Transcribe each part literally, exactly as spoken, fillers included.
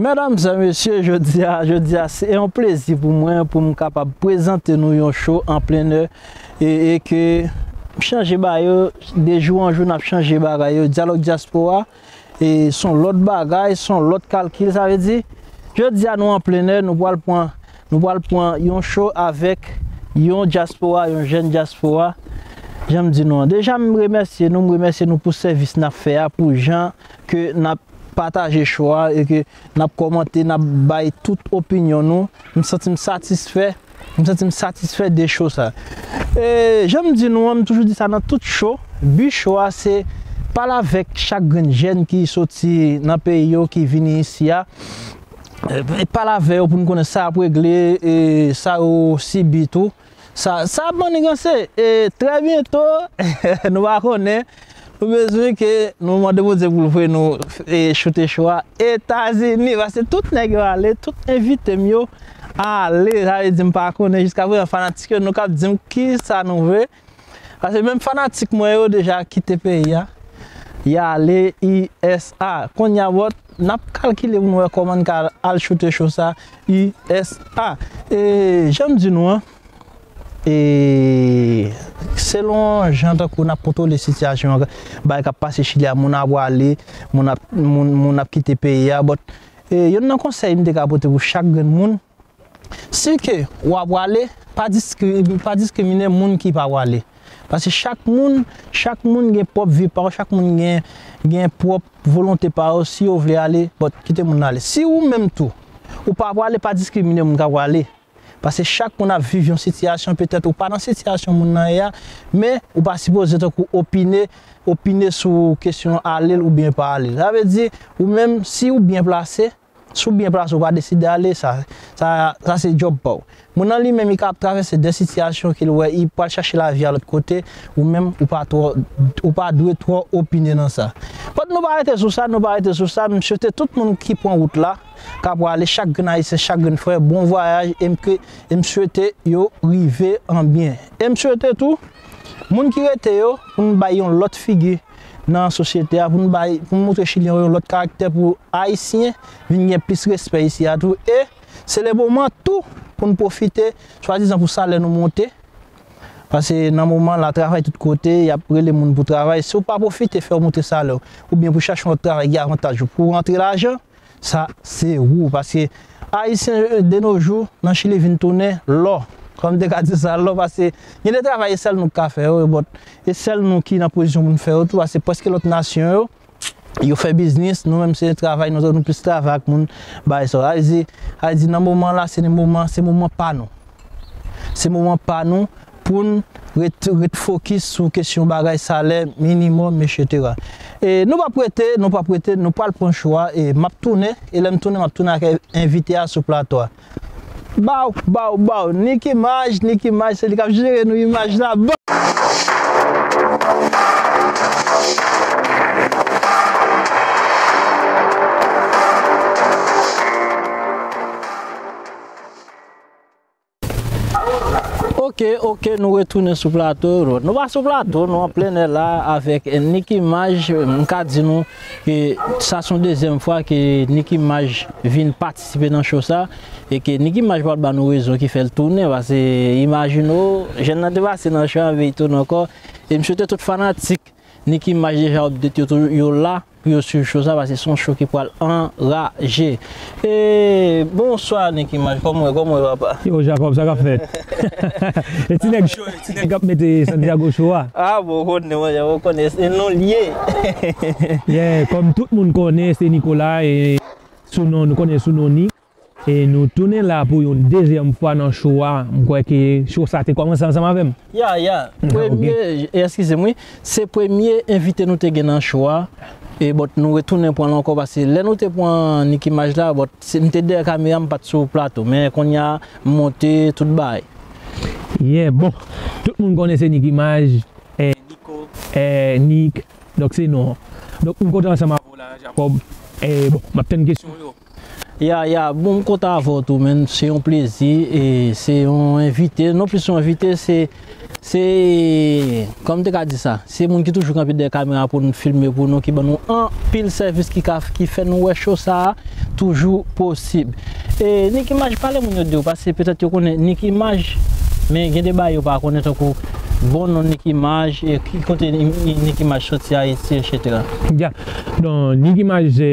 Medam e mesye, jodi a, jodi a, se yon plezi pou mwen pou m kapab prezante nou yon show an plen nè e, e ke m chanje ba yo, de jou an jou n ap chanje bagay yo, dyalòg dyaspora, e se yon lòt bagay, se yon lòt kalkil, sa vle di, jodi a nou an plen nè, nou pral pran, nou pral pran yon show avèk yon dyaspora, yon jèn dyaspora, jan m di nou an. Deja, m remèsye nou, m remèsye nou pou sèvis n ap fè a, pou jan ke n ap pataje show a e ke n ap kòmante, n ap bay tout opinyon nou. M santi m satisfè, m santi m satisfè de show sa. E, jan m di nou an, m toujou di sa nan tout show, bi show a se pale avèk chak grenn jèn ki soti nan peyi yo, ki vini isi a. E, pale avè yo pou n konnen sa y ap regle, e sa yo sibi tou. Sa, sa ap maniganse. E trè byento, nou pa konnen, nou bezwen ke nou mande Bondye pou l voye nou, e, choute show a Etazini. Paske tout nèg yo ale, tout envite m yo ale. Sa vle di m pa konnen jiskaprezan fanatik yo, nou k ap di m kisa nou vle. Paske menm fanatik mwen yo deja kite peyi a. Y ale U S A. Kounye a, bòt, n ap kalkile pou n wè kòman n ka al choute show sa U S A. E, jan m di nou an, e, selon jan tankou n ap kontwole sitiyasyon an, bagay k ap pase Chili a, moun ap prale, moun ap, moun, moun ap kite peyi a, but, e, youn nan konsèy m te ka pote pou chak grenn moun, si ke w ap prale, pa diskri-, pa diskrimine moun ki pa prale. Paske chak moun, chak moun gen pwòp vi pa yo, chak moun gen, gen pwòp volonte pa yo, si yo vle ale, but, kite moun nan ale. Si ou menm tou, ou pa prale, pa diskrimine moun k ap prale. Paske chak moun ap viv yon sitiyasyon, petèt ou pa nan sitiyasyon moun nan ye a, men ou pa sipoze tankou opine, opine sou kesyon ale l oubyen pa ale l. Sa vle di, ou menm, si ou byen plase, si w byen plase, ou pa deside ale, sa, sa, sa se djòb pa w. Moun nan li menm, li ka ap travèse de sitiyasyon ke l wè, li pral chache lavi a lòt kote, ou menm, ou pa twò, ou pa dwe twò opine nan sa. But nou pa rete sou sa, nou pa rete sou sa, m swete tout moun ki pran wout la, k ap prale, chak grenn Ayisyen, chak grenn frè, bon vwayaj, e m ke, e m swete yo rive an byen. E m swete tou, moun ki rete yo, pou n bay yon lòt figi nan sosyete a, pou n bay, pou n montre Chilyen yo yon lòt karaktè, pou Ayisyen vin gen plis respè isi a tou. E se le moman tou pou n pwofite, swadizan pou salè nou monte, paske nan moman la, travay tout kote, y ap rele moun pou travay. Si w pa pwofite fè w monte salè w, oubyen pou chache yon lòt travay ki avantaj ou, pou rantre lajan, sa se ou. Paske Ayisyen, euh, de nos jours, nan Chili vin tounen lò. Kòm m te ka di sa, lò, paske gen de travay e sèl nou k ka fè yo, but e sèl nou ki nan pozisyon pou n fè yo tou, paske prèske lòt nasyon yo, yo fè biznis, nou menm se travay, nou, nou plis travay ak moun, bagay sa. Sa vle di, sa vle di nan moman la, se moman, se moman pa nou. Se moman pa nou pou n ret, ret fokis sou kesyon bagay salè minimòm, etsetera. E nou p ap rete, nou p ap rete, nou pral pran show a, e m ap tounen, e lè m tounen, m ap tounen ak envite a sou plato a. Baw, baw, baw, Nick Image, Nick Image, se li k ap jere nou imaj la. Baw! Ok, ok, nou retounen sou plato. Nou pa sou plato, nou an plen nè la avèk Nick Image. M ka di nou ke sa se yon dezyèm fwa ke Nick Image vin patisipe nan show sa. E ke Nick Image pral ba nou rezon ki fè l tounen, paske imajine w, jèn nan te pase nan show a, epi l tounen ankò. E m swete tout fanatik Nick Image deja update yo tou, yo la pou yo swiv show sa, paske se yon show ki pral anraje. E, bonswa, Nick Image, kòman w ye, kòman w ye, papa? Yo, Jacob, sa k ap fèt? E ti nèg, ti nèg k ap mete Santiago show a. Ah, bon, ou konnen, mwen, ou konnen, se nou l ye. Yeah, kòm tout moun konnen, se Nicolas, e sou non, nou konnen sou non Nick. E nou tounen la pou yon dezyèm fwa nan show a. M kwè ke show sa te kòmanse ansanm avè m. Ya, ya. Ah, ok. Premye, e, eskize m, wi. Se premye envite nou te gen nan show a. E, but, nou retounen pran l ankò, paske lè nou te pran Nick Image la, but, se, m te dèyè kamera, m pa t sou plato. Men kounye a, m monte tout bagay. Yeah, bon. Tout moun konnen se Nick Image, e, Nico, e, Nick. Donk, se non. Donk, m kontan ansanm avè w la, Jacob. E, bon, m ap tann kesyon yo. Ya, ya, bon, m kontan avè w tou, menn. Se yon plezi, e se yon envite. Non plis yon envite, se, se, kòman m te ka di sa? Se moun ki toujou kanpe dèyè kamera pou nou filme pou nou, ki ban nou anpil sèvis, ki ka, ki fè nou wè show sa a toujou posib. E Nick Image, pale moun yo de w, paske petèt yo konnen Nick Image, men gen de bagay yo pa konnen, tankou bon non Nick Image, e ki kote Ni-, Ni-, Nick Image soti Ayiti, etsetera. Ya. Donk, Nick Image, se,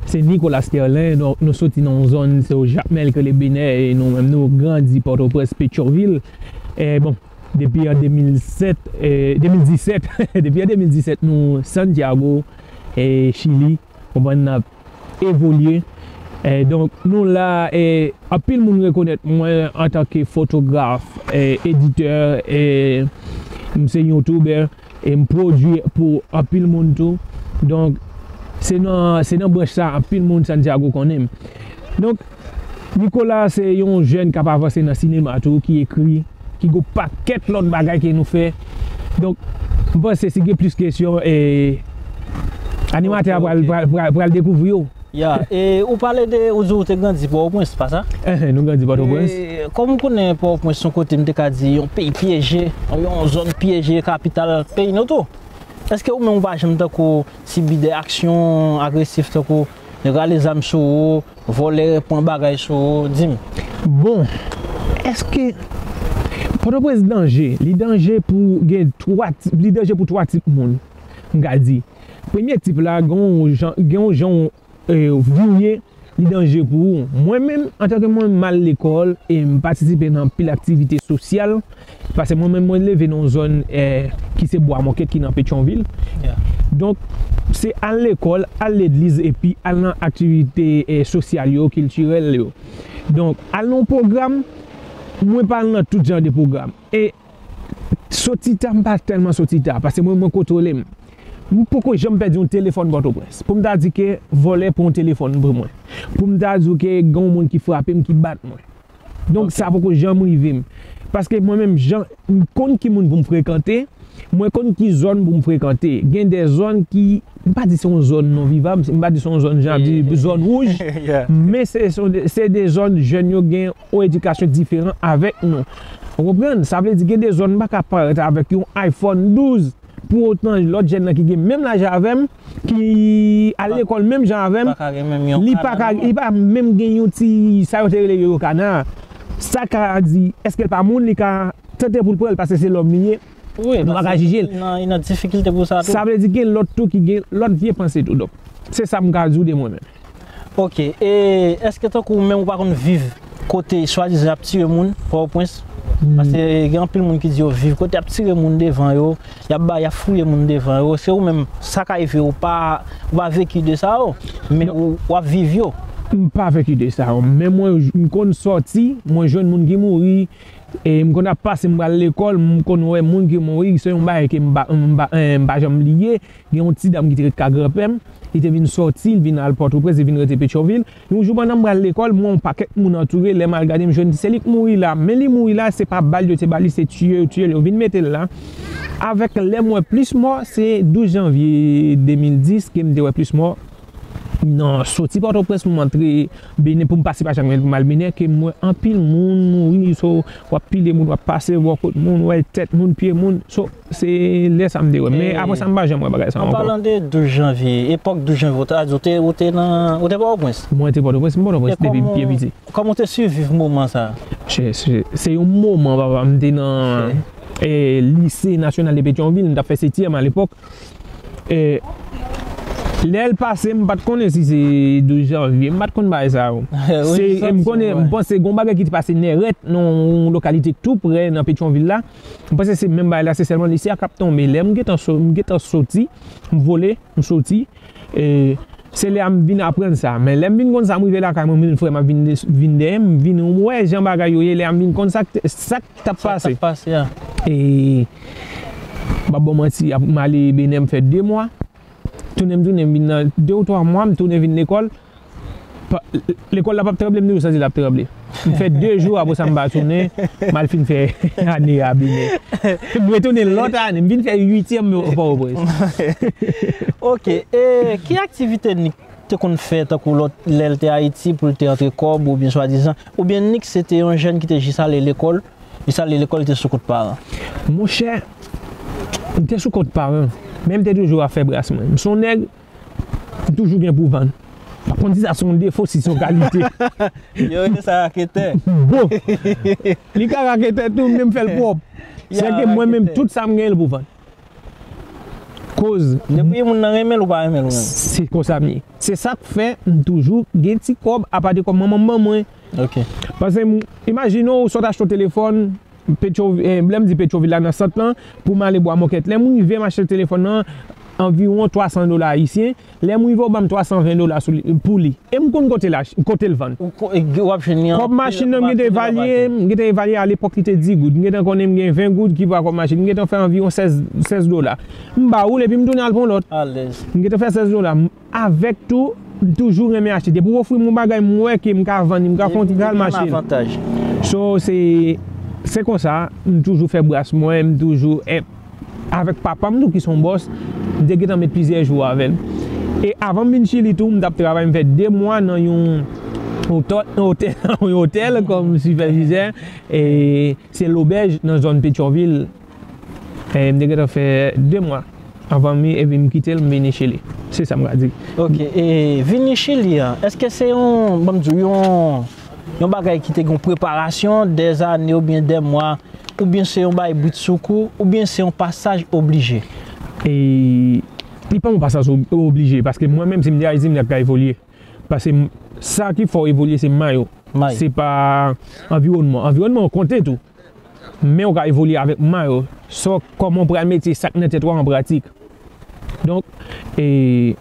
se Nicolas Sterlin. Donk, nou soti nan yon zòn, se o Jakmèl, ki rele Benè, e nou menm, nou grandi Pòtoprens, Petyonvil. E bon, depi an de mil sèt, e, de mil disèt, depi an de mil disèt, nou Santiago, e, Chili, konprann, n ap evolye. E, donk, nou la, e, anpil moun rekonèt mwen antanke fotograf, e, editè, e, m se youtubè, e m pwodui pou anpil moun tou. Donk, se nan, se nan branch sa, anpil moun Santiago konnen m. Donk, Nicolas se yon jèn k ap avanse nan sinema tou, ki ekri, ki gen pakèt lòt bagay ke nou fè. Donk, m panse si gen plis kesyon, e, animatè a pral, pral, pral, pral dekouvri yo. Ya, e ou pale de, ou di ou te grandi Pòtoprens, pa sa? Enhen, nou grandi Pòtoprens. E, kòm ou konnen Pòtoprens se yon kote, m te ka di, yon peyi pyeje, yon zòn pyeje, kapital peyi nou tou. Èske ou menm ou pa janm tankou sibi de aksyon agresif, tankou nèg rale zam sou ou, vòlè pran bagay sou ou? Di m. Bon, èske Pòtoprens danje? Li danje pou gen twa ti-, li danje pou twa tip moun, m ka di. Premye tip la, gen yon jan, gen yon jan, e, virye, li danje pou ou. Mwen menm, antanke mwen, m al lekòl e m patisipe nan anpil aktivite sosyal, paske mwen menm, mwen leve nan yon zòn, e, ki se Bwa Mòkèt, ki nan Petyonvil. Ya. Donk, se al lekòl, al legliz, epi al nan aktivite, e, sosyal yo, kiltirèl yo. Donk, al nan yon pwogram, mwen pa al nan tout jan de pwogram. E soti ta, m pa tèlman soti ta, paske mwen, mwen kontwole m. M poko janm pèdi yon telefòn Pòtoprens. Pou m ta di ke vòlè pran yon telefòn pou mwen. Pou m ta di w ke gen yon moun ki frape m, ki bat mwen. Donk, sa poko janm rive m. Paske mwen menm, jan, m konn ki moun pou m frekante, mwen konn ki zòn pou m frekante. Gen de zòn ki, m pa di se yon zòn non vivab, m pa di se yon zòn, jan ap di, zòn wouj, men se, se de, se de zòn jèn yo gen yon edikasyon diferan avèk nou. Ou konprann? Sa vle di gen de zòn m pa ka parèt avèk yon iPhone douz, pou otan lòt jèn nan ki gen menm laj avè m, ki al lekòl menm jan avè m, li pa ka, li pa menm gen yon ti, sa yo te rele yo kana. Sa ka di, èske l pa moun, li ka tante pou l pran l, paske se lòm li ye. Wi, nou pa ka jije l. Li nan, li nan difikilte pou sa tou. Sa vle di gen lòt tou ki gen lòt vye panse tou. Donk, se sa m ka di w de mwen menm. Ok, e èske tankou ou menm ou pa konn viv kote swadizan y ap tire moun, Pòtoprens? Paske gen anpil moun ki di yo viv kote y ap tire moun devan yo, y ap ba, y ap fouye moun devan yo. Se ou menm, sa ka rive, ou pa, ou pa veki de sa yo, men ou, w ap viv yo. M pa veki de sa yo, men mwen, m konn sòti, mwen jwenn moun ki mouri, e m konn ap pase, m pral lekòl, m konn wè moun ki mouri, se yon bagay ke m pa, m pa, eh, m pa janm bliye. Gen yon ti dam ki te ret ka granpè m, li te vin sòti, li vin al Pòtoprens, li vin rete Petyonvil. Yon jou pandan m pral lekòl, m wè yon pakèt moun antoure, lè m al gade, m jwenn se li k mouri la. Men li mouri la, se pa bal yo te ba li, se tiye yo tiye l, yo vin mete l la. Avèk lè m wè plis mò, se douz janvye de mil dis ke m te wè plis mò. Nan soti Pòtoprens pou m antre Benè, pou m pase pa Jakmèl pou m al Benè, ke m wè anpil moun mouri, so, w ap pile moun, w ap pase bò kot moun, w wè tèt moun, pye moun, so, se lè sa m te wè. Men apre sa, m pa janm wè bagay sa ankò. An palan de douz janvye, epòk douz janvye, ou ta di ou te, ou te nan, ou te Pòtoprens? Mwen te Pòtoprens, m Pòtoprens depi byen piti. Kòman ou te siviv moman sa a? Se, se, se yon moman, papa, m te nan, eh, Lise Nasyonal de Petyonvil, m t ap fè setyèm alepòk. E lè l pase, m pa t konnen si se douz janvye, m pa t konn bagay sa yo. Se, m konnen, m panse gen yon bagay ki te pase nèrèt nan yon lokalite tou prè nan Petyonvil la. M panse se menm bagay la, se sèlman lise a k ap tonbe. Lè m gentan so-, m gentan soti, m vole, m soti. E se lè a m vin aprann sa. Men lè m vin konn sa, m rive lakay mwen, m vin frè m ap vin de-, vin dèyè m, m vin wè jan bagay yo ye. Lè a m vin konn sa k te, sa k t ap pase. Sa k t ap pase a. E m p ap ba w manti, ap, m ale Benè, m fè de mwa. Tounen, m tounen, m vin nan de ou twa mwa, m tounen vin lekòl. Pa, lekòl la p ap tranble, m toujou santi l ap tranble. M fè de jou, apre sa m pa tounen, m al fin fè ane a Benè. M retounen lòt ane, m vin fè uityèm Pòtoprens. Ok, e ki aktivite Nick te konn fè tankou lòt lè l te Ayiti pou l te antre kòb oubyen swadizan, oubyen Nick se te yon jèn ki te jis ale lekòl, jis ale lekòl, li te sou kont paran? Monchè, m te sou kont paran, men m te toujou ap fè bras mwen. M se yon nèg, m toujou gen pou vann. M pa konn si sa se yon defo, si se yon kalite. Yo rele sa raketè. Bon, li ka raketè tou, men m fè l pwòp. Sèke mwen menm, tout sa m genyen l pou vann. Koz depi moun nan renmen l ou pa renmen l ou menm. Se konsa m ye. Se sa k fè m toujou gen ti kòb apa de kòb manman m ban mwen. Ok. Paske m, imajine w, sot achte yon telefòn, Petro, eh, lè m di Petrovil la nan sant lan, pou m ale Bwa Mòkèt. Lè m rive m achte telefòn nan, anviwon twa san dola ayisyen. Lè m rive yo ban m twa san ven dola sou li, pou li. E m konn kote l ach-, kote l vann. Ou ko-, e, w ap jwenn li an. Kòb machin nan, m gentan evalye, m gentan evalye alepòk li te dis goud. M gentan konnen m gen ven goud ki pa kòb machin. M gentan fè anviwon sèz, sèz dola. M ba ou l epi m tounen al pran yon lòt. Alèz. M gentan fè sèz dola. M, avèk tou, m toujou renmen achte. Depi w ofri m yon bagay, m wè ke m ka vann li, m ka fè yon ti kal mache l. So, se, se konsa, m toujou fè bras mwen, m toujou, eh, avèk papa m tou ki se yon bòs, m te gentan met plizyè jou avè l. E avan m vin Chili tou, m t ap travay, m fè de mwa nan yon otè-, otè-, yon otèl kòm sipèvizè, e se Lobèj nan zòn Petyonvil. E m te gentan fè de mwa avan m, epi m kite l, m vini Chili. Se sa m ka di. Ok, e vini Chili a, èske se yon, ban m di w, yon, yon bagay ki te gen yon preparasyon, dèzane oubyen dè mwa, oubyen se yon bagay britsoukou, oubyen se yon pasaj oblije? E li pa yon pasaj ob-, oblije, paske mwen menm, si m te Ayiti, m t ap ka evolye. Paske m, sa ki fè w evolye, se may ou. May. Se pa anviwònman. Anviwònman an konte tou. Men ou ka evolye avèk may ou. Sa w, kòman w pral mete sa k nan tèt ou a an pratik. Donk, e,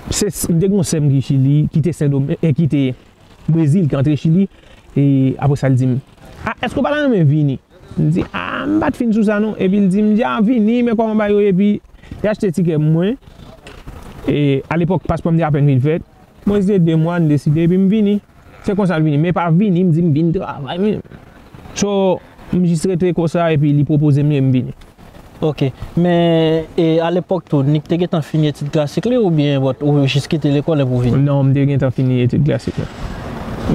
se, m te gen yon sè m ki Chili, ki te Sendomeng, e ki te Brezil, ki antre Chili, e apre sa, l di m, "A, èske w pa ta renmen vini?" M di, "A, m pa t fin sou sa non." Epi l di m, di, "A, vini, men kòman bagay yo ye?" Epi, li achte tikè pou mwen. E alepòk, paspò m te apèn fin fèt. Mwen, se de mwa, m deside, epi m vini. Se konsa l vini. Men pa vini, m di m vin travay, men. So, m jis rete konsa, epi li pwopoze m li, m vini. Ok. Men, e, alepòk tou, Nick te gentan fini etid klasik li oubyen, but, ou jis kite lekòl epi w vini? Non, m te gentan fini etid klasik la.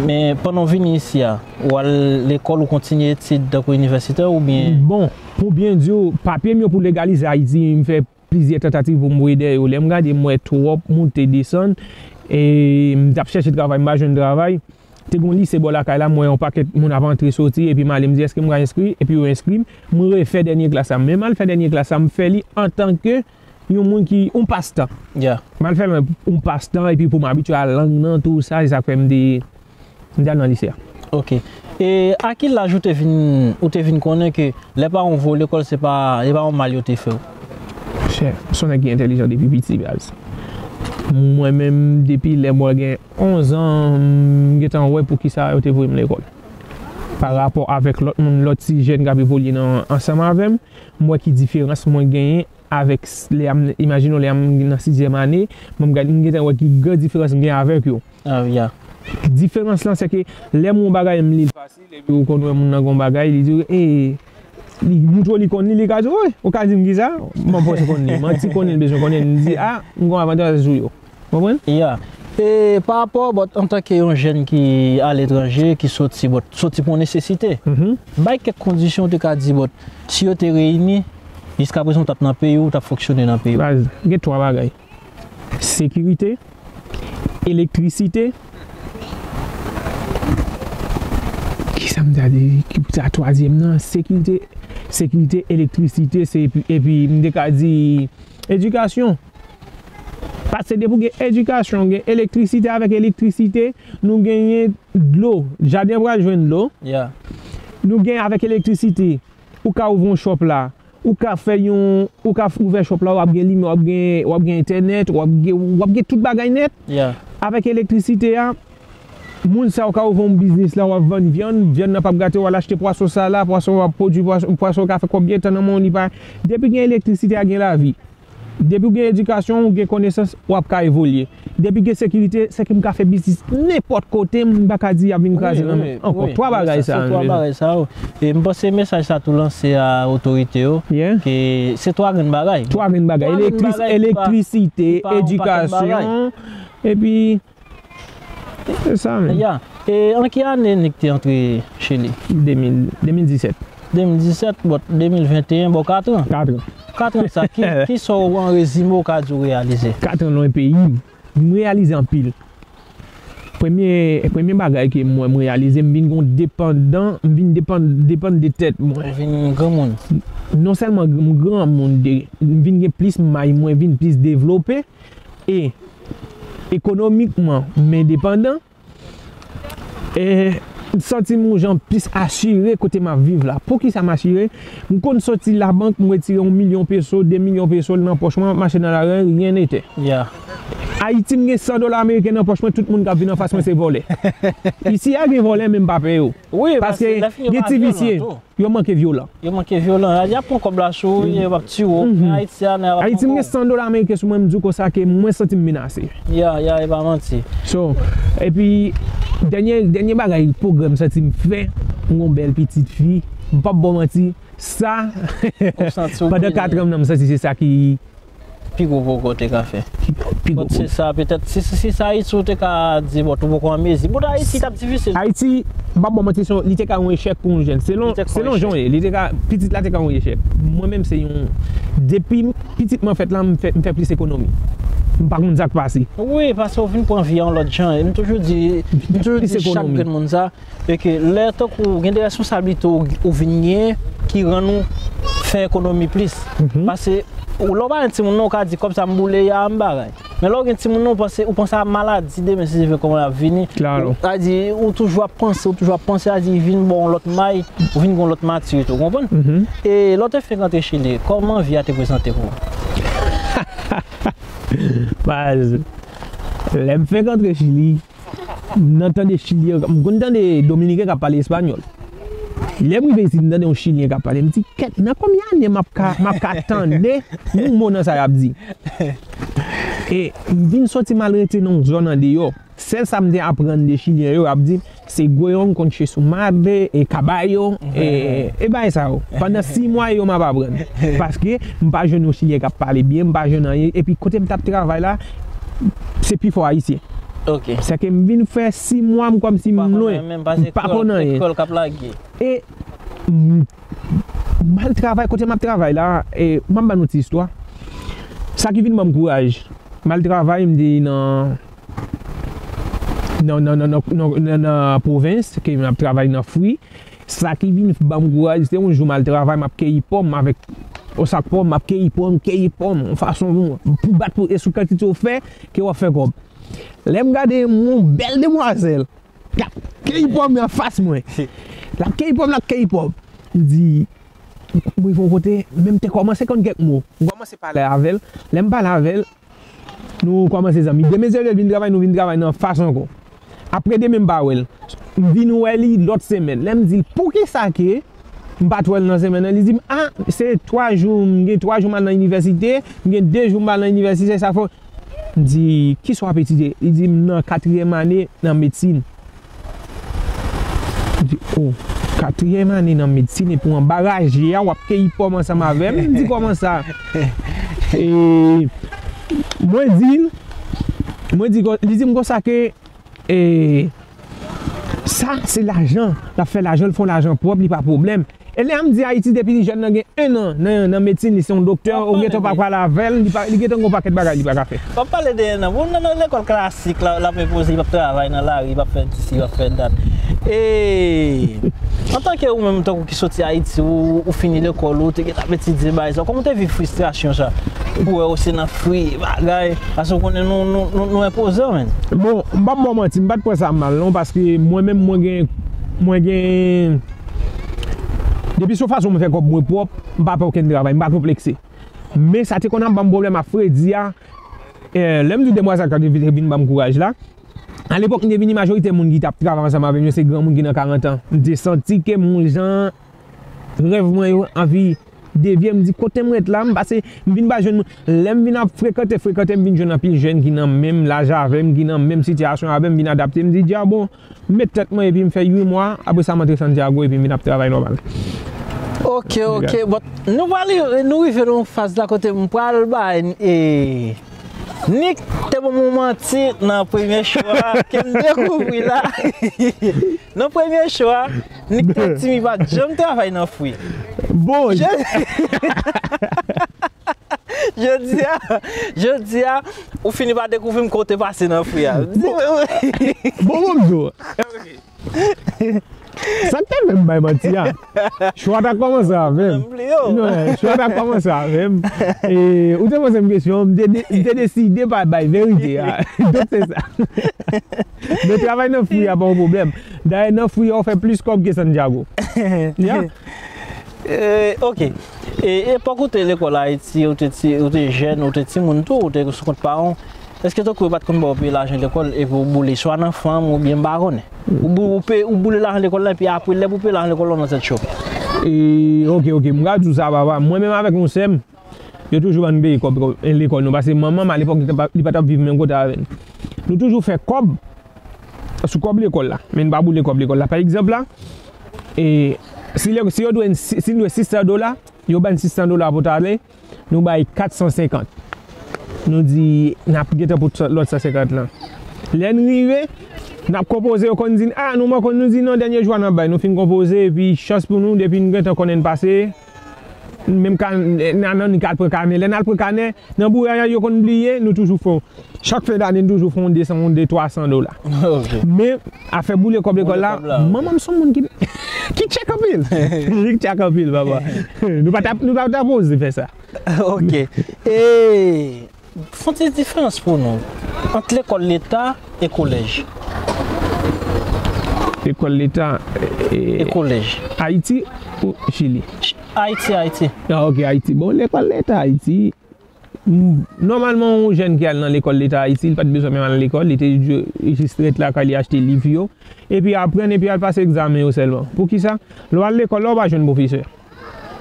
Men, pandan w vini isi a, w al lekòl, ou kontinye etid tankou inivèsitè oubyen? Bon, pou byen di w, papye m yo pou legalize Ayiti, m fè plizyè tantativ pou m voye dèyè yo. Lè m gade, m wè twòp moute desann, e m t ap chèche travay, m pa jwenn travay. Te gen yon lise bò lakay la, m wè yon pakèt moun ap antre soti, epi m ale, m di, "Èske m ka enskri?" Epi yo enskri m, m refè dènye klas la. Men m al fè dènye klas la, m fè li antanke yon moun ki, yon pastan. Yeah. M al fè l yon pastan, epi pou m abitye a lang nan, tou sa, se sa k fè m te, m te al nan lise a. Ok. E a ki laj ou te vin, ou te vin konnen ke lè paran w voye w lekòl, se pa, se pa yon mal yo te fè w? Chè, m se yon nèg ki entèlijan depi piti, baz. Mwen menm, depi lè mwen gen onz an, m gentan wè poukisa yo te voye m lekòl. Pa rapò avèk lòt moun, lòt ti jèn k ap evolye nan, ansanm avè m, m wè ki diferans mwen genyen avèk s-, lè a m, imajine w, lè a m nan sizyèm ane, mwen m gade, m gentan wè ki gran diferans m gen avèk yo. Ah, yeah. Diferans lan, se ke lè m yon bagay, m li l fasil, epi ou konn wè moun nan gen yon bagay, li di w, e, li montre w li konn li, li ka di w, wi, ou ka di m kisa, m panse konn li, manti konn li, l bezwen konnen, m di, a, m gen yon avantaj sou yo. Konprann? Yeah. E pa rapò, but, antanke yon jèn ki aletranje, ki soti, but, soti pou yon nesesite, bay kèk kondisyon ou te ka di, but, si yo te reyini, jiskaprezan ou t ap nan peyi w, ou t ap fonksyone nan peyi w. Baz, gen twa bagay. Sekirite, elektrisite, kisa m ta di, ki pou ta twazyèm nan? Sekirite, sekirite, elektrisite, se epi, epi m te ka di edikasyon. Paske depi w gen edikasyon, w gen elektrisite, avèk elektrisite, nou genyen dlo. Jaden pral jwenn dlo. Yeah. Nou gen avèk elektrisite, ou ka ouvri yon shop la, ou ka fè yon, ou ka ouvè shop la, w ap gen limyè, w ap gen, w ap gen entènèt, w ap gen, w ap gen tout bagay nèt. Yeah. Avèk elektrisite a, moun sa yo ka ouvè yon biznis la, w ap vann vyann, vyann nan p ap gate, w al achte pwason sa la, pwason w ap pwodui, pwason, pwason ka fè konbyen tan nan men w li pa. Depi gen elektrisite a, gen lavi. Depi w gen edikasyon, w gen konesans, w ap ka evolye. Depi gen sekirite, se ke m ka fè biznis nenpòt kote, m pa ka di y ap vin kraze nan men m ankò. Twa bagay sa yo. Twa bagay sa yo. E m panse mesaj sa tou lanse a otorite yo, ke se twa grenn bagay. Twa grenn bagay. Elektris-, elektrisite, edikasyon, Epi, se sa menm. Ya. E an ki ane Nick te antre Chili? De mil, de mil disèt. De mil disèt, bon, de mil venteyen, bon, kat an. Kat an. Kat an sa, ki, ki sa w an rezime w ka di w reyalize? Kat an lwen peyi m. M reyalize anpil. Premye, premye bagay ke mwen m reyalize, m vin gon depandan, m vin depann, depann de tèt mwen. Ou vin granmoun. Non sèlman m granmoun, de, m vin gen plis may, mwen vin plis devlope, e ekonomikman, m endepandan, e m santi m yon jan plis asire kote m ap viv la. Poukisa m asire? M konn soti labank, m retire yon milyon peso, de milyon peso nan pòch mwen, m ap mache nan lari, rien n'était. Ya. Ayiti, m gen san dola ameriken nan pòch mwen, tout moun k ap vin anfas mwen se vòlè. Isi a gen vòlè, men m pa pè yo. Wi, paske gen ti visye, yo manke vyolan. Yo manke vyolan. Y ap pran kòb la sou ou, y ap tiye w. Men Ayiti a, nan y ap pran kòb. Ayiti, m gen san dola ameriken sou mwen, m di w konsa ke mwen santi m menase. Ya, ya, e pa manti. So, epi, dènye, dènye bagay, pwogrè m santi m fè, m gon bèl pitit fi, m p ap ba w manti, sa, pandan kat an m nan, m santi se sa ki pi gwo pwogrè w te ka fè. Pi gwo pwogrè. Se sa, petèt, si, si, si se Ayiti ou te ka di, bon, ou poko an mezi. Bout Ayiti t ap difisil. Ayiti, m p ap ba w manti, se yon, li te ka yon echèk pou yon jèn. Selon, selon jan w ye, li te ka, pitit la te ka yon echèk. Mwen menm, se yon, depi pitit mwen fèt la, m fè, m fè plis ekonomi. M pa konn sa k pase. Wi, paske w vin pran vi a yon lòt jan. E m toujou di, m toujou di chak grenn moun sa, e ke lè tankou gen de responsablite ou, ou vin genyen ki rann ou fè ekonomi plis. Paske ou, lè w pa gen timoun nan, ou ka di, kòb sa m boule, y a m bagay. Men lè w gen timoun nan, ou panse, ou panse a maladi demen, si Dye vle, kòman l ap vini. Klaro. Ou, sa di, ou toujou ap panse, ou toujou ap panse, sa di, vin ba w yon lòt may, ou vin gen yon lòt matirite, ou konprann? E lè w te fenk antre Chili, kòman vi a te prezante pou ou? Baz, lè m fenk antre Chili, m nan tande Chilyen, m konn tande Dominiken k ap pale espanyòl. Lè m rive isit, m tande yon Chilyen k ap pale. M di, "Kèt, nan konbyen ane m ap ka, m ap ka tande yon mo nan sa y ap di?" E m vin soti m al rete nan yon zòn andeyò. Sèl sa m te aprann de Chilyen yo, y ap di, se gwe yon konn che su madre, e kabayo, e, e bagay sa yo. Pandan sis mwa yo m ap aprann. Paske m pa jwenn yon Chilyen k ap pale byen, m pa jwenn anyen. Epi kote m t ap travay la, se pi fò Ayisyen. Ok. Sèke m vin fè sis mwa m kòmsi m lwen. M pa konn anyen. Lekòl k ap lage. E m, m al travay, kote m ap travay la, e m ap ba nou ti istwa. Sa ki vin ban m kouraj. M al travay, m te nan, nan, nan pwovens, ke m ap travay nan fwi. Sa ki vin ban m kouraj, se yon jou m al travay, m ap keyi pòm avèk yon sak pòm, m ap keyi pòm, keyi pòm, yon fason pou, pou bat pou, e sou kantite w fè, ke w ap fè kòb. Lè m gade yon bèl demwazèl, l ap keyi pòm nan anfas mwen. L ap keyi pòm, l ap keyi pòm. M di, m rive yon kote, men m te kòmanse konn kèk mo. M kòmanse pale avè l. Lè m pale avè l, nou kòmanse zanmi. Demen se lè l vin travay, nou vin travay nan fas ankò. Apre demen m pa wè l. M vin wè li lòt semèn. Lè m di l, "Poukisa ke m pa t wè l nan semèn nan?" Li di m, "A, se twa jou, m gen twa jou m al nan inivèsite, m gen de jou m pa al nan inivèsite, sa fè." M di, "Kisa w ap etidye?" Li di m, "Nan katriyèm ane nan medsin." M di, "O, katriyèm ane nan medsin epi w anba raje a, w ap keyi pòm ansanm avè m?" M di, "Kòman sa?" E mwen di l, mwen di, li di m konsa ke, e, sa, se lajan. L ap fè lajan, l fè yon lajan pwòp, li pa pwoblèm. E lè a m di Ayiti, depi li jèn nan gen en an nan, nan medsin, li se yon doktè, ou gentan pa pral avè l, li pa, li gentan gen yon pakèt bagay li pa ka fè. W ap pale de en an. Bon, nan, nan lekòl klasik, la, l ap enpoze, li p ap travay nan lari, li p ap fè disi, li p ap fè dat. E, antanke ou menm, tankou ki soti Ayiti, ou, ou fini lekòl, ou te gentan ap etidye bagay sa, kòman w te viv fristrasyon sa? Pou wè ou se nan fri, bagay, paske w konnen nou, nou, nou, nou enpoze w, menn. Bon, m p ap ba w manti, m pa t pran sa mal, non, paske mwen menm, mwen gen, mwen gen, Depi sou fason mwen fè kòb mwen pwòp, m pa pè okenn travay, m pa konplekse. Men sa te konn ap ban m pwoblèm ak fredi a, eh, lè m di w demwazèl sa te vin, te vin ban m kouraj la. Alepòk, m te vini, majorite moun ki t ap travay ansanm avè m yo, se granmoun ki nan karant an. M te santi ke m yon jan rèv mwen yo anvi devye, m di, "Kote m ret la?" M pase, m vin pa jwenn moun. Lè m vin ap frekante, frekante, m vin jwenn anpil jèn ki nan menm laj avè m, ki nan menm sitiyasyon avè m, vin adapte. M di, "Dja bon, m met tèt mwen epi m fè uit mwa, apre sa m antre Santiago epi m vin ap travay nòmal." Ok, ok. Bon, nou pral, nou rive nan yon faz la kote m pral bay, e, Nick te ban m yon manti nan premye show a ke m dekouvri la. Nan premye show a, Nick te di m li pa t janm travay nan fri. Bon, Jodi a, jodi a, ou fini pa dekouvri m kote pase nan fri a. Bon, bon, bon, m di w. Sa k te fè m bay manti a? Show a ta kòmanse avè m. M bliye w. Non, show a ta kòmanse avè m. E, ou te poze m kesyon, m te, de- m te deside pa bay verite a. Donk se sa. Men travay nan fri a pa yon pwoblèm. Dayè nan fri a ou fè plis kòb ke Santiago. Ya. Eh, ok. E epòk ou te lekòl Ayiti, ou te ti, ou te jèn, ou te timoun tou, ou te sou kont paran w, èske tankou yo pa t konn ba w peye lajan lekòl epi w boule swa nan fanm oubyen m pa konnen? Ou bou- ou peye, ou boule lajan lekòl la epi apre lè pou peye lajan lekòl la w nan tèt cho. E, ok, ok, m ka di w sa papa. Mwen menm avèk yon sè m, yo toujou ban n peye kòb lekòl nou. Paske manman m alepòk li pa t ap viv menm kote avè n. Nou toujou fè kòb sou kòb lekòl la, men n pa boule kòb lekòl la. Pa egzanp la, e, si, si yo dwe n, si, si n dwe sis san dola, yo ba n sis san dola pou talè, nou bay kat san senkant. Nou di n ap gentan pote lòt san senkant lan. Lè n rive, n ap konpoze, yo konn di n, a, nou manke, nou di non, dènye jou a n ap bay. Nou fin konpoze, epi chans pou nou, depi n gentan konnen n pase, menm ka, nan, nan, n ka al pran kanè. Lè n al pran kanè, nan bouyay yo konn bliye, nou toujou fè, chak fen dane, nou toujou fè yon de san, yon de twa san dola. Men, afè boule kòb lekòl la, manman m se yon moun ki, ki tchèk anpil. Li tchèk anpil, papa. Nou pa t ap, nou pa t ap oze fè sa. Ok. E, fè yon ti diferans pou nou ant lekòl leta e kolèj. Lekòl leta e, E kolèj. Ayiti ou Chili? Ayiti, Ayiti. Ah, ok, Ayiti. Bon, lekòl leta Ayiti, m, nòmalman, yon jèn ki al nan lekòl leta Ayiti, li pa t bezwen menm al lekòl, li te ju- jis ret lakay li, achte liv yo, epi aprann, epi al pase egzamen yo sèlman. Poukisa? Lè w al lekòl la, ou pa jwenn pwofesè.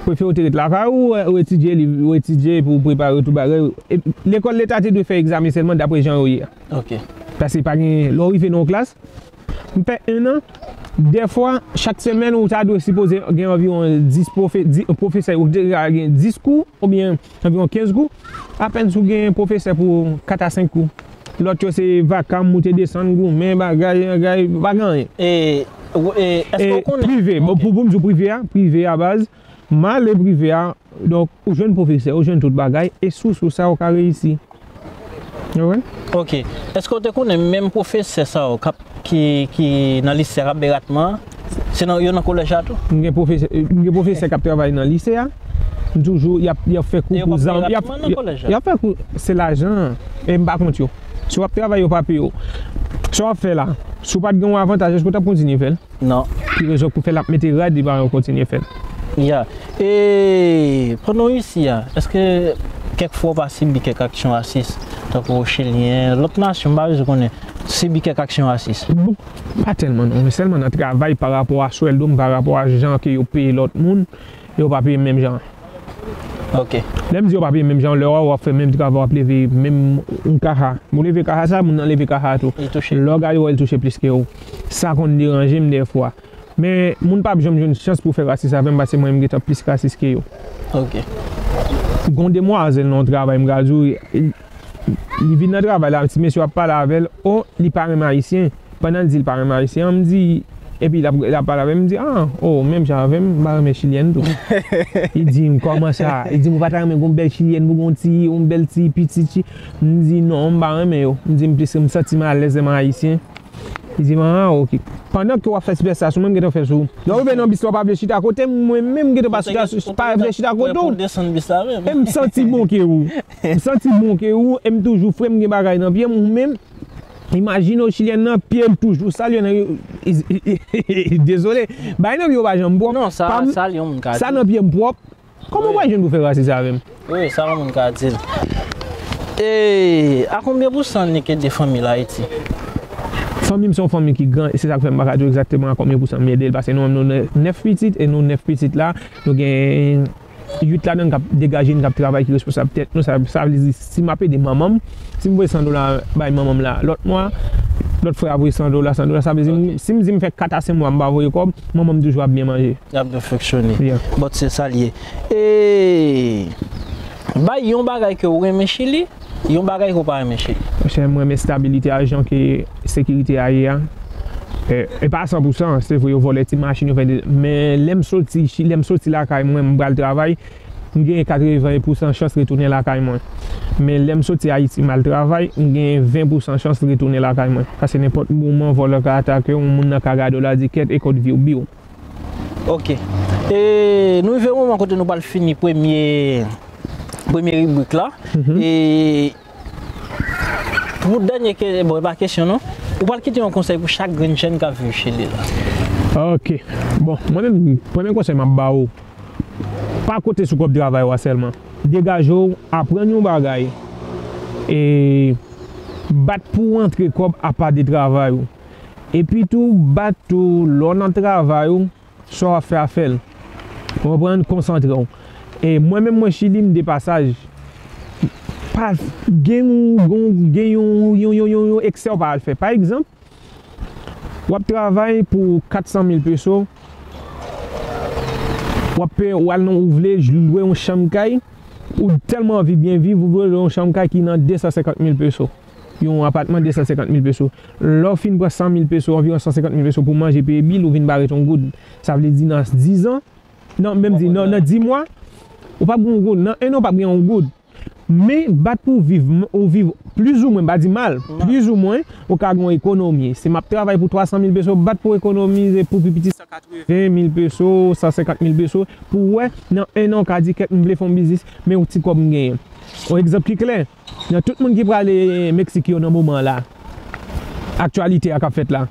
Prefere w te ret lakay ou, ou etidye, liv, ou etidye pou w prepare tout bagay. E, lekòl leta te dwe fè egzamen sèlman dapre jan yo ye a. Ok. Paske pa gen, lè w rive nan yon klas, m fè en an, dèfwa, chak semèn, ou ta dwe sipoze gen anviwon dis pwofe, di- pwofesè, ou te ka gen dis kou, oubyen anviwon kenz kou. Apèn si w gen pwofesè pou kat a senk kou. Lòt yo se vaka, moute desann, goumen, bagay, bagay, pa gen anyen. E, w- e, èske E w konnen? Prive, bon, pou, pou m di w prive a, prive a baz, m ale prive a, donk, ou jwenn pwofesè, ou jwenn tout bagay, e sou, sou sa, ou ka reyisi. Ou konprann? Ok. Èske w te konnen menm pwofesè sa yo k ap, ki, ki nan lise a k ap bay ratman an, se nan, yo nan kolèj la tou? M gen pwofesè, m gen pwofesè k ap travay nan lise a. M toujou, y ap, y ap fè kou pou zam, y ap, y ap fè kou, se lajan, e m pa kont yo. Si w ap travay, yo pa peye w. Sa w ap fè la, si w pa t gen yon avantaj, èske w t ap kontinye fè l? Non. Ki rezon pou fè l ap mete rad li pa kontinye fè l? Ya. E pandan w isi a, èske kèk fwa w pa sibi kèk aksyon rasis? Tankou chilyen, lòt nasyon, m pa bezwen konnen, sibi kèk aksyon rasis? Bon, pa tèlman non, men sèlman nan travay pa rapò a swèldo m, pa rapò a jan ke yo peye lòt moun, yo pa peye m menm jan. Ok. Lè m di yo pa peye m menm jan, lè w ap fè menm travay, w ap leve menm yon kaha. Ou leve kaha sa, moun nan leve kaha tou. Lè w gade w wè l touche plis ke w. Sa konn deranje m dèfwa. Men moun p ap janm jwenn chans pou fè rasis avè m paske mwen menm m gentan plis rasis ke yo. Ok. Gon demwazèl nan yon travay m ka di w, li vin nan travay la, ti mesye ap pale avè l, o, li pa renmen ayisyen. Pandan l di l pa renmen ayisyen an, m di, epi l ap, l ap pale avè m, m di, a, o, menm jan avè m, m pa renmen chilyèn tou. Li di m, kòman sa? Li di m, ou pa ta renmen gon bèl chilyèn pou gon ti, yon bèl ti pitit chi-, m di, non, m pa renmen yo. M di, m plis, m santi m alèz lè m ayisyen. Li di m, a, ok. Pandan ke w ap fè ti pèstasyon, mwen m gentan fè sou ou. Lè w rive nan bis la, w pa vle chita kote m, mwen menm m gentan pa chita, pa vle chita kote w. Pou desann bis la menm. E m santi bon ke ou. M santi bon ke ou, e m toujou fre, m gen bagay nan pye m, ou menm. Imajine w, chilyèn nan, pye l toujou sal, yo nan, dezole. Bagay nan pye w pa janm pwòp. Non, sa, sa, yon moun ka di. Sa nan pye m pwòp. Kòman w pa jwenn pou fè rasis avè m? Wi, sa yon moun ka di l. E a konbyen pousan Nick ede fanmi l Ayiti? Fanmi m se yon fanmi ki gran, e se sa k fè m pa ka di w egzakteman a konbyen pousan m ede l, paske nou menm nou nè-, nèf pitit, e nou nèf pitit la, nou gen uit ladan n k ap degaje n, k ap travay, ki responsab tèt nou, sa, sa vle di, si m ap ede manman m, si m voye san dola bay manman m la, lòt mwa, lòt frè a voye san dola, san dola, sa vle di, si m di m fè kat a senk mwa m pa voye kòb, manman m toujou ap byen manje. Y ap byen fonksyone. Bon, se sa l ye. E bay yon bagay ke w renmen Chili, Yon bagay ke w pa renmen, Chili? Monchè, m renmen estabilite a, jan ke sekirite a ye a. E, e pa san pou san, se vre, yo vòlè ti machin, yo fè de, men lè m soti, lè m soti lakay mwen, m pral travay, m genyen katreven pou san chans retounen lakay mwen. Men lè m soti Ayiti, m al travay, m genyen ven pou san chans retounen lakay mwen. Paske nenpòt moman, vòlè ka atake w, yon moun nan ka gade w la, di, "Kèt, e kot vi w, biw." Ok. E nou rive yon moman kote nou pral fini premye, premye ribrik la. E pou dènye ke, bon, e pa kesyon non. Ou pral kite yon konsèy pou chak grenn jèn k ap viv Chili la. Ok. Bon, mwen menm, premye konsèy m ap ba w, pa konte sou kòb travay w a sèlman. Degaje w, aprann yon bagay. E bat pou w antre kòb apa de travay ou. Epi tou, bat tou, lè w nan travay ou, sa w ap fè a fè l. Ou konprann? Konsantre w. E mwen menm, mwen Chili, m de pasaj. Pa gen yon, gen yon, gen yon, yon, yon, yon, yon eksè w pa al fè. Pa egzanp, w ap travay pou kat san mil peso, w ap peye, w al nan, ou vle lwe yon chanm kay, ou tèlman anvi byen viv, ou vle lwe yon chanm kay ki nan de san senkant mil peso. Yon apatman de san senkant mil peso. Lè w fin pran san mil peso, anviwon san senkant mil peso pou manje, peye bil, ou vin pa ret yon goud. Sa vle di nan dizan, nan, menm di, nan, nan di mwa, ou p ap gen yon goud. Nan en an, ou p ap gen yon goud. Men, bat pou w viv, ou viv plizoumwen, m pa di mal, plizoumwen, ou ka gen yon ekonomi. Si m ap travay pou twa san mil peso, bat pou w ekonomize pou pi piti san katreven mil peso, san senkant mil peso, pou w wè, nan en an, ou ka di, "Kèt, m vle fè yon biznis, men yon ti kòb m genyen." Yon egzanp ki klè, nan tout moun ki prale Meksik yo nan moman la, aktyalite a k ap fèt la,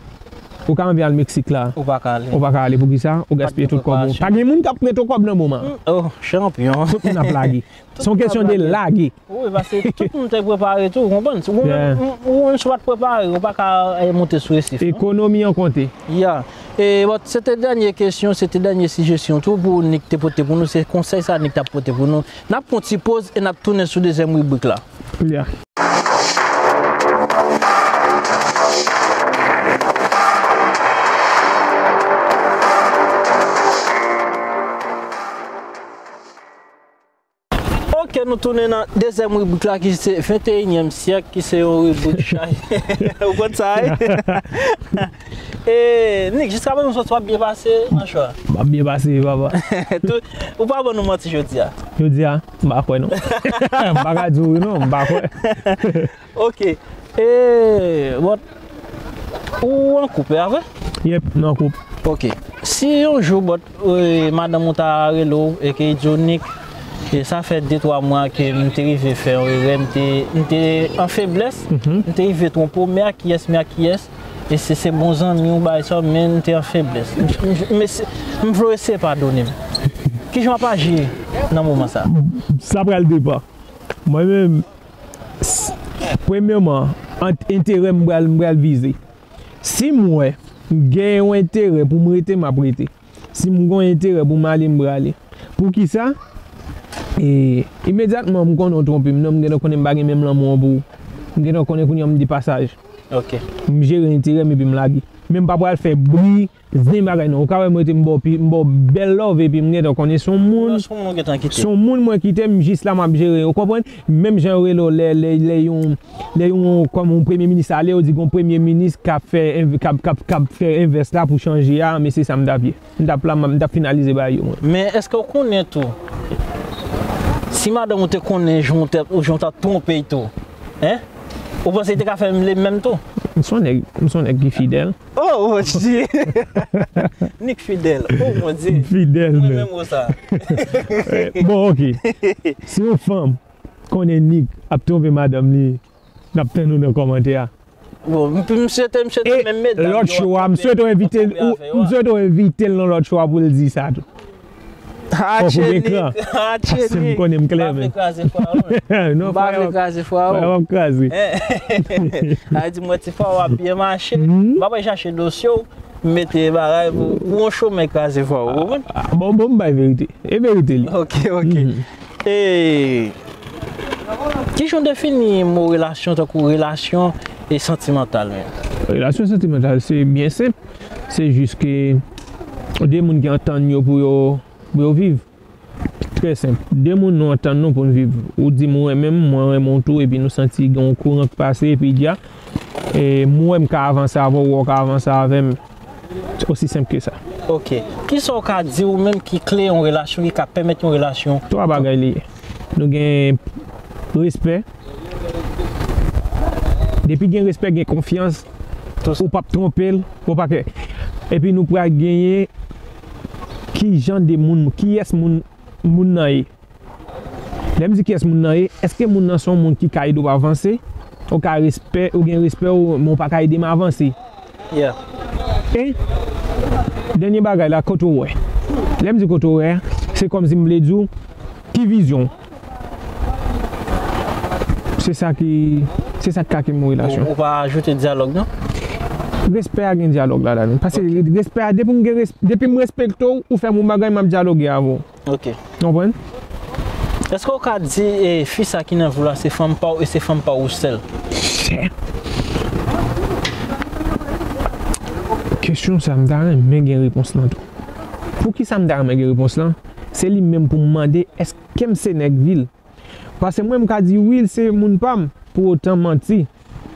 ou ka anvi al Meksik la. Ou pa ka ale. Ou pa ka ale, poukisa? Ou gaspiye tout kòb ou. Pa gen moun k ap prete w kòb nan moman an. Oh, chanpyon. Tout moun ap lage. Se yon kesyon de lage. Wi, paske tout moun te prepare tou, ou konprann? Ou menm, ou menm si w pa t prepare, ou pa ka, eh, monte sou resif non. Ekonomi an konte. Ya. E, bon, se te dènye kesyon, se te dènye sijesyon tou pou Nick te pote pou nou. Se konsèy sa Nick t ap pote pou nou. N ap pran yon ti poz e n ap tounen sou dezyèm ribrik la. Yeah. Ok, nou tounen nan dezyèm ribrik la ki se venteyinyèm syèk, ki se yon ribrik chay. Ou konn sa, wi? E, Nick, jiskaprezan w soti w ap byen pase nan show a? M ap byen pase, papa. Ou pa ban nou manti jodi a? Jodi a, m pa kwè non. M pa ka di w wi non, m pa kwè. Ok. E, bon, ou an koup, e pa vre? Yep, m an koup. Ok. Si yon jou, bon, e, madanm ou ta rele w e ke li di w, Nick, e sa fè de twa mwa ke m te rive fè yon erè, m te, m te an feblès, m te rive twonpe w, men ak kiyès, men ak kiyès, e se, se bon zanmi w, bagay sa, men m te an feblès. M, m, m vle w eseye padone m. Kijan w ap aji nan moman sa? Sa pral depann. Mwen menm, s-, premyèman, ant enterè m pral, m pral vize. Si m wè m gen yon enterè pou m rete, m ap rete. Si m gen yon enterè pou m ale, m prale. Poukisa? E, imedyatman m konnen w twonpe m nan, m gentan konnen m pa gen menm lanmou an pou ou. M gentan konnen kounye a m de pasaj. Ok. M jere enterè m epi m lage. Men m pa pral fè bri, zen bagay non. Ou ka wè m rete m ba w pi, m ba w bèl love epi m gentan konnen se yon moun. Non, se yon moun ou gentan kite. Se yon moun mwen kite, m jis la m ap jere. Ou konprann? Menm jan yo rele w lè, lè, lè yon, lè yon, kòm yon premye minis ale, yo di gon premye minis k ap fè env-, k ap, k ap, k ap fè envès la pou chanje a, men se sa m t ap ye. M t ap la, m t ap finalize bagay yo mwen. Men èske w konnen tou, si madanm ou te konnen jan w t ap, jan w t ap twonpe l tou, en? Ou panse li te ka fè m le menm tou? M se yon nèg, m se yon nèg ki fidèl. Oh, Bondye! Nick fidèl. Oh, Bondye! M fidèl, men. Mwen menm, sa. Bon, ok. Si yon fanm konnen Nick ap twonpe madanm li, n ap tann ou nan kòmantè a. Bon, m, m swete, m swete menm medam yo ap twonpe avè yo a. E lòt show a, m swete w envite l, m swete w envite l nan lòt show a pou l di sa tou. Atche Nick, atche Nick. Paske m konnen m klè, men. M pa vle kraze fwa ou, men. Non, frè, m pa vle kraze fwa ou. Frè, w ap kraze. Sa vle di, mwen, ti fwa w ap byen mache. M ap al chache dosye w, m mete bagay pou, pou yon chomè kraze fwa ou, ou konprann? Ah, bon, bon, m bay verite. E verite li. Ok, ok. E kijan w defini mo relasyon tankou relasyon e santimantal menm? Relasyon santimantal, se byen senp. Se jis ke de moun ki antann yo pou yo, pou yo viv. trè senp. De moun nou antann nou pou n viv. Ou di m ou renmen m, mwen renmen w tou, epi nou santi gen yon kouran k pase, epi dja, e, m wè m ka avanse avè w, ou wè w ka avanse avè m. Se osi senp ke sa. Ok. Kisa w ka di ou menm ki kle yon relasyon, ki ka pèmèt yon relasyon? Twa bagay li ye. Nou gen respè. Depi gen respè, gen konfyans. Ou p ap twonpe l, ou pa kè. Epi nou pral genyen ki jan de moun, kiyès moun, moun nan ye. Lè m di kiyès moun nan ye, èske moun nan se yon moun ki ka ede w avanse? Ou ka respè, ou gen respè, ou, men ou pa ka ede m avanse. Yeah. E dènye bagay la, kote w wè. Lè m di kote w wè, se kòmsi m vle di w, ki vizyon w? Se sa ki, se sa k ka kenbe yon relasyon. Ou, ou pa ajoute dyalòg, non? Respè a gen dyalòg ladan l. Paske respè a, depi m gen res-, depi m respekte w, ou fè m yon bagay, m ap dyaloge avè w. Ok. Konprann? Èske w ka di, e, fi sa ki nan vi w la, se fanm pa w e se fanm pa w ou sèl? Chè. Kesyon sa, m ta renmen gen repons lan tou. Poukisa m ta renmen gen repons lan? Se li menm pou m mande, èske m se nèg vi l? Paske mwen, m ka di wi, l se moun pa m, pou otan manti.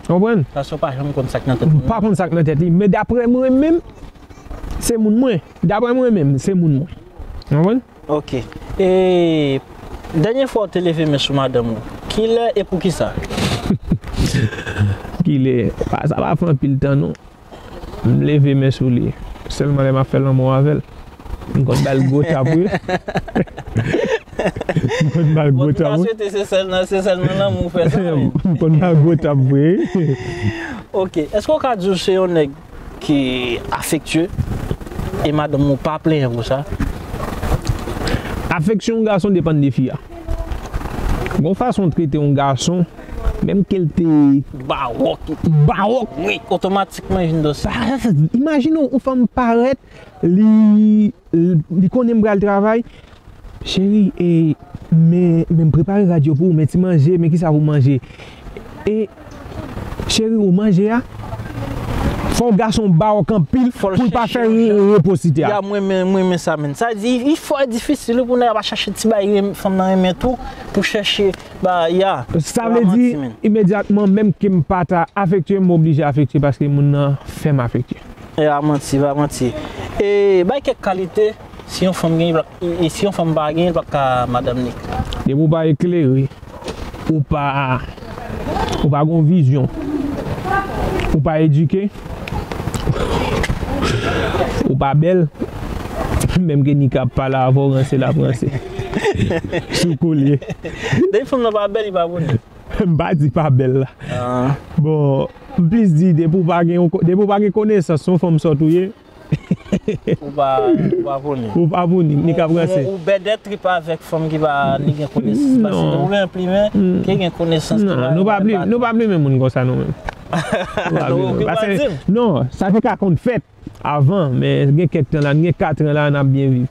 Konprann? Paske w pa janm konn sa k nan tèt moun nan. M pa konn sa k nan tèt li, men daprè mwen menm, se moun mwen. Daprè mwen menm, se moun mwen. Konprann? Ok. E dènye fwa w te leve men sou madanm ou, kilè e poukisa? Kilè? Pa, sa pa fè anpil tan, non. M leve men sou li. Sèlman lè m ap fè lanmou avè l. M konn ba l gwo tap, wi. M konn ba l gwo tap, wi. Bon, nou ta swete se sèl nan, se sèl nan lanmou w fè sa, wi. M konn ba l gwo tap vre. Ok. Èske w ka di w se yon nèg ki afektye e madanm ou pa plenyen pou sa? Afeksyon yon gason depann de fi a. Gon fason w trete yon gason, menm ke l te bawòk, bawòk, wi, otomatikman vin dòse. Sa, sa, sa, imajine yon fanm parèt, li, li, li konnen m pral travay. Cheri, e, men, men m prepare rad yo pou ou, men ti manje, men kisa pou manje. E, cheri, ou manje a? Fò gason bawòk anpil pou l pa fè reposite a. Ya, mwen, men, mwen, men sa, men. Sa di, il fò difisil pou nèg la pa chache ti bay fanm nan renmen tou, pou chèche ba, ya. Sa vle di, imedyatman, menm ke m pa ta afektye, m oblije afektye paske moun nan fè m afektye. E a manti, pa manti. E bay kèk kalite, si yon fanm gen, e, e si yon fanm pa gen, li pa ka madanm Nick. Depi w pa eklere, ou pa, ou pa gon vizyon, ou pa edike, ou pa bèl, menm ke Nick ap pale avè w, ranse l ap ranse. Sou kou l ye. Depi fanm nan pa bèl, li pa pou nou. M pa di pa bèl la. Ah. Bon, m plis di depi w pa gen yon ko-, depi w pa gen konesans, se yon fanm sòt ou ye. Ou pa, ou pa pou ni. Ou pa pou ni, ni k ap ranse. Ou, ou bèdè trip avèk fanm ki pa ni gen konesans. Paske ou gen plimen, ki gen konesans, ki pa, nou pa pli, nou pa plimen moun konsa nou menm. Nou pa plimen. Paske, non, sa te ka konn fèt. Avan, men gen kèk tan la, gen kat an la, n ap byen viv.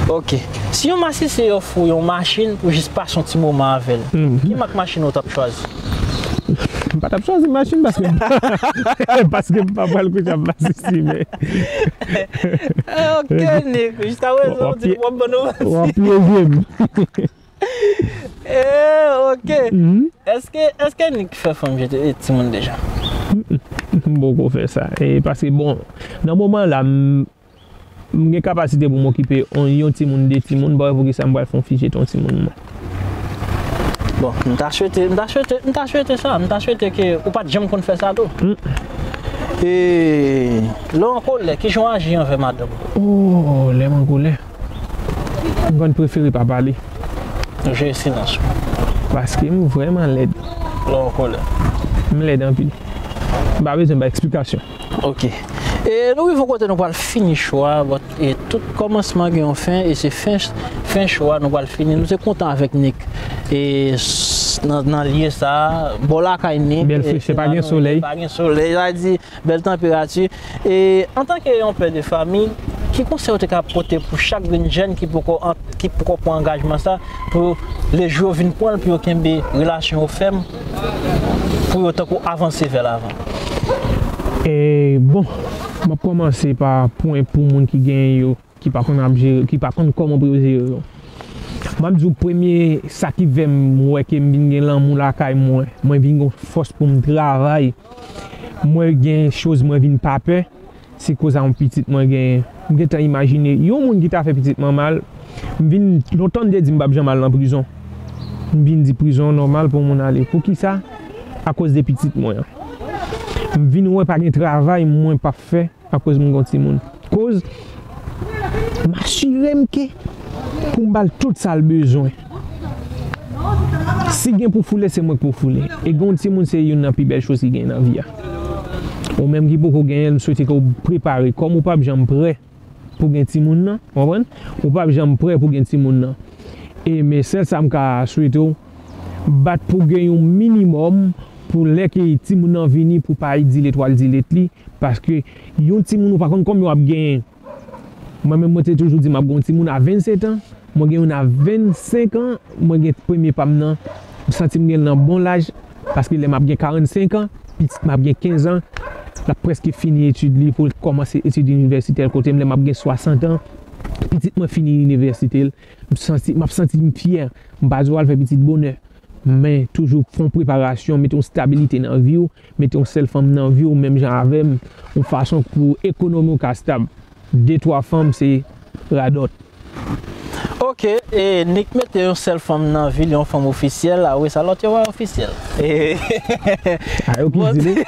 Ok. Si yon masisi ofri w yon machin pou jis pase yon ti moman avè l, ki mak machin ou t ap chwazi? M pa t ap chwazi machin paske m pa, paske m pa pral kouche ap masisi, men. Ok, Nick. Jiska prezan, w ap pye-, w ap ban nou manti. W ap pyeje m. Eh, ok. Èske, èske Nick fè fanm jete timoun deja? M poko fè sa. E paske, bon, nan moman la, m, m gen kapasite pou m okipe yon, yon timoun, de timoun, pa wè poukisa m pral fè yon fi jete yon timoun mwen. Bon, m ta swete, m ta swete, m ta swete sa, m ta swete ke ou pa t janm konn fè sa tou. E lè w an kolè, kijan w aji anvè madanm ou? Oh, lè m an kolè. M konn prefere pa pale. Ou jere silans ou. Paske m vrèman lèd. Lè w an kolè. M lèd anpil. M pa bezwen bay eksplikasyon. Ok. E nou rive yon kote nou pral fini show a, but, e tout kòmansman gen yon fen, e se fen, fen show a nou pral fini. Nou te kontan avèk Nick. E s-, nan, nan lye sa, bò lakay Nick, bèl frechè, pa gen solèy. Pa gen solèy, sa di, bèl tanperati. E antanke yon pè de fanmi, ki konsèy ou te ka pote pou chak grenn jèn ki poko an-, ki poko pran angajman sa, pou lejou yo vin pran l, pou yo kenbe relasyon yo fèm, pou yo tankou avanse vè lavan? E, bon, m ap kòmanse pa pwen pou moun ki gen yo ki pa konn ap jere, ki pa konn kòman pou yo jere yo. M ap di w, premye sa ki fè m wè ke m vin gen lanmou lakay mwen, mwen vin gen fòs pou m travay, mwen gen choz mwen vin pa pè, se koz a yon pitit mwen genyen. M gentan imajine yon moun ki ta fè pitit mwen mal, m vin lontan m te di m p ap janm al nan prizon. M vin di prizon nòmal pou moun ale. Poukisa? Akoz de pitit mwen an. M vin wè pa gen travay mwen p ap fè akoz m gon timoun. Koz m asire m ke pou m ba l tout sa l bezwen. Si gen pou foule, se mwen k pou foule. E gon timoun se youn nan pi bèl choz ki gen nan vi a. Ou menm ki poko genyen l, m swete ke w prepare. Kòm ou p ap janm prè pou gen timoun nan, w konprann? Ou p ap janm prè pou gen timoun nan. E men sèl sa m ka swete w, bat pou gen yon minimòm pou lè ke timoun nan vini pou pa dilet w al dilet li, paske yon timoun ou pa konn konbyen w ap genyen. Mwen menm mwen te toujou di m ap gen yon timoun a vennsetan, mwen gen youn a vennsenk an, mwen gen premye pa m nan, m santi m gen l nan bon laj, paske lè m ap gen karannsenk an, pitit m ap gen kenz an, l ap prèske fini etid li pou l kòmanse etid inivèsitè l kote m, lè m ap gen swasant an, pitit mwen fini inivèsite l, m santi, m ap santi m fyè, m pa di w al fè pitit bonè, men toujou fè yon preparasyon, mete yon stabilite nan vi w, mete yon sèl fanm nan vi w, menm jan avè m, yon fason pou ekonomi w ka stab. De twa fanm se radòt. Ok, e Nick mete yon sèl fanm nan vi l, yon fanm ofisyèl, a wi, sa lòt yo pa ofisyèl. E, A yo ki Bon. di li.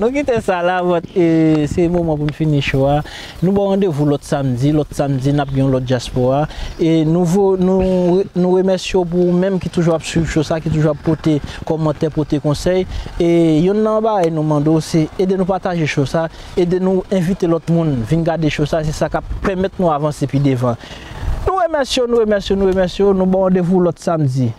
Nou kite sa la, but, e, se moman pou n fini show a. Nou ba w randevou lòt samdi, lòt samdi n ap gen yon lòt dyaspora. E nou vo, nou, nou remèsye w pou ou menm ki toujou ap swiv show sa, ki toujou ap pote kòmantè, pote konsèy. E yonn nan bagay nou mande w, se ede nou pataje show sa, ede nou envite lòt moun vin gade show sa, se sa k ap pèmèt nou avanse pi devan. Nou remèsye w, nou remèsye w, nou remèsye w, nou ba w randevou lòt samdi.